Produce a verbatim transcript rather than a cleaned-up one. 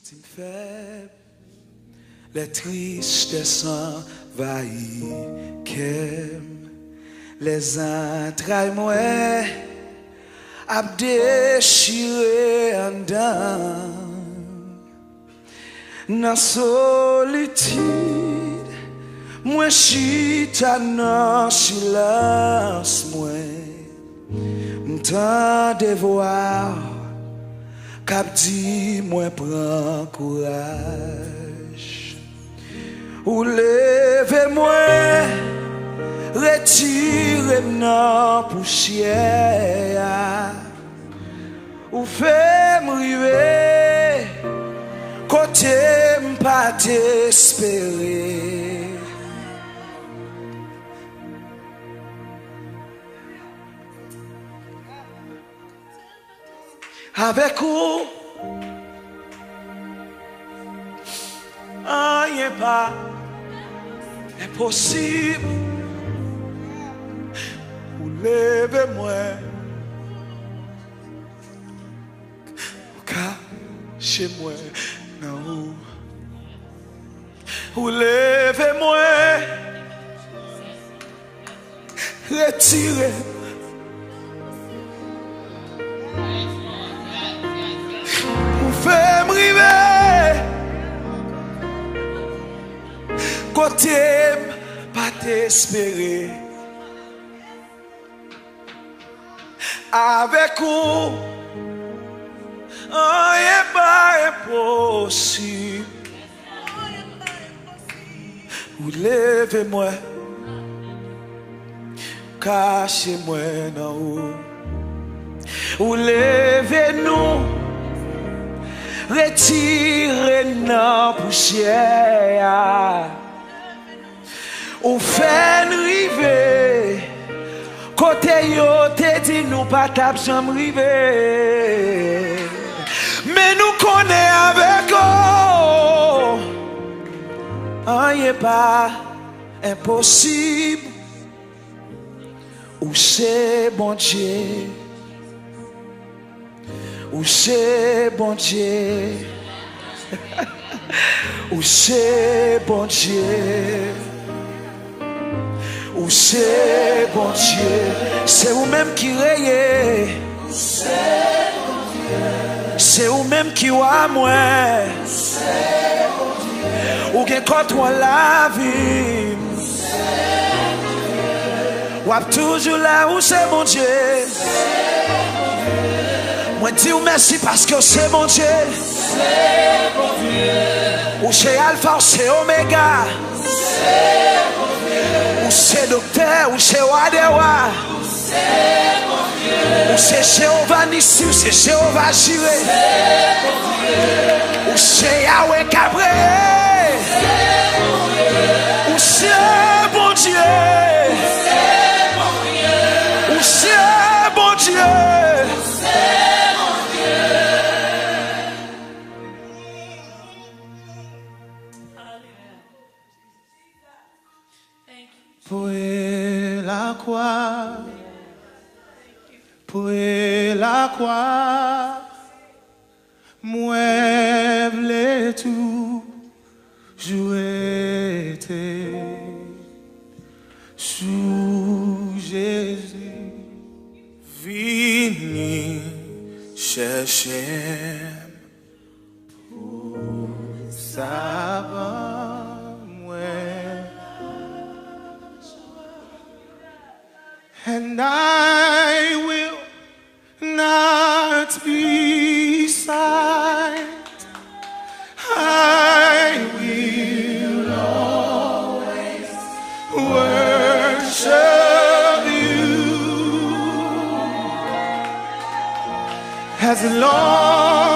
Santi m fèb, lè tristès anvayi kè m, lè zantray mwen ap dechire anndan. Nan solitid, mwen chita nan silans mwen. M tande vwa k ap di mwen pran kouraj. Ou leve mwen, retire m nan pousyè a. Ou fè m rive kote m pa t espere. Avèk ou, anyen pa enposib. Ou leve mwen, ou kache mwen nan ou. Ou leve mwen, retire m. Ou fè m rive kote m pa t espere. Avèk ou, anyen pa enposib. Ou leve mwen, kache mwen nan ou. Ou leve nou, retire n nan pousyè a. Ou fè n rive kote yo te di nou pa t ap janm rive. Men nou konnen avèk ou, anyen pa enposib. Ou se Bondye. Ou se Bondye. Ou se Bondye. Ou se Bondye. Se ou menm ki reye. Se ou menm ki wa mwen. Ou gen kontwòl lavi m. W ap toujou la, ou se Bondye. Mwen di w mèsi paske w se Bondye. Ou se Alfa, ou se Omega. Ou se Doktè, ou se Wa dè wa. Ou se Jewova Nisi, ou se Jewova Jire. Ou se Yawe k ap reye. Ou se Bondye. Ou se Bondye. Pwe lakwa, pwe lakwa, mwen vle toujou rete sou Jezi. Vini chèche m. Pou sav mwen. And I will not be silent. I will always worship you. As long